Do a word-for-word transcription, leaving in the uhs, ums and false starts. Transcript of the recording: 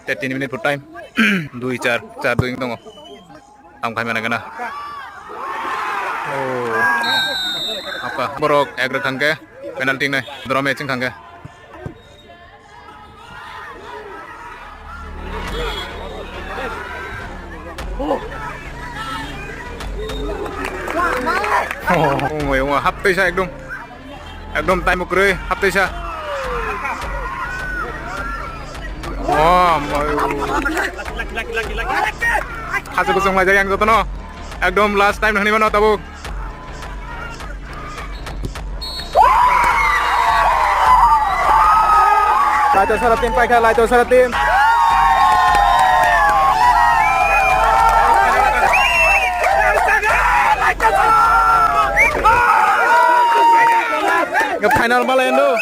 Te tini minute put time. Dui char, char dui tongo. Tam khai mana gana. Oh. Apa? Borok ek rwkha hwnkhe penalty wngnai. Draw match wngkha hwnkhe. Oh, oh, oh, haptaisa ekdom. Ekdom time kwrwi, haptaisa. Oh, mai. Hachu kuchung laijak yang jotono. Ekdom last time hwnwi mano tabuk. Laito sara team paikha, laito sara team. Final malai ando.